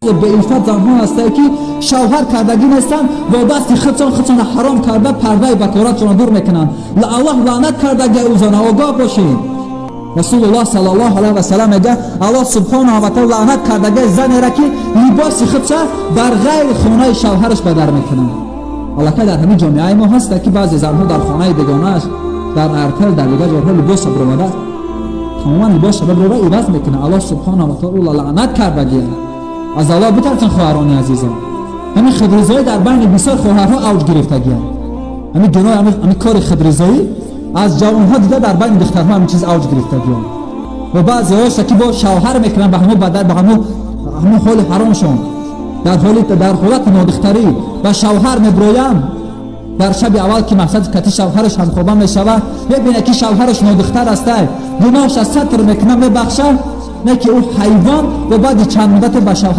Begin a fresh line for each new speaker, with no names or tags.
Беиффат занҳо ҳастанд, ки шавҳар кардагӣ нестанд, бо дасти худшон худшона ҳаром карда, пардаи бакоратшона дур мекунанд. Аллоҳ лаънат кардаги ӯ зана, огоҳ бошед. Расулуллоҳ саллаллоҳу алайҳи васалам мегӯяд: Аллоҳ субҳонаҳу ва таъала лаънат кардаги занеро, ки либоси худша дар ғайри хонаи шавҳараш бадар мекунад. Аллакай дар ҳамин ҷомеаи мо ҳаста, ки баъзе занҳо дар хонаи бегонааш, дар артел, дар дигар ҷойҳо либоса биромада, тамоман либоса биброра, иваз мекунад. Аллоҳ субҳонаҳу ва таъала ӯро лаънат кардагия. Аз Аллоҳ битарсен, хоҳарони азизам. Ҳамин худризоӣ дар байни бисёр хоҳарҳо авҷ гирифтагианд. Ҳамин гуноҳ, ҳамин кори худризоӣ аз ҷавонҳо дида, дар байни духтарҳо ҳамин чиз авҷ гирифтагианд. Ва баъзеҳоша, ки бо шавҳар мекунанд, ба ҳамон бадар, ба ҳамон ҳоли ҳаромшон, дар ҳолати нодухтарӣ ба шавҳар мебироянд. Дар шаби аввал, ки мақсад кати шавҳараш ҳамхоба мешавад, мебинад, ки шавҳараш нодухтар астай, гуноҳша сатр мекунад, мебахшад, не ки ӯ ҳайвон, ва баъди чанд муддате ба шавҳар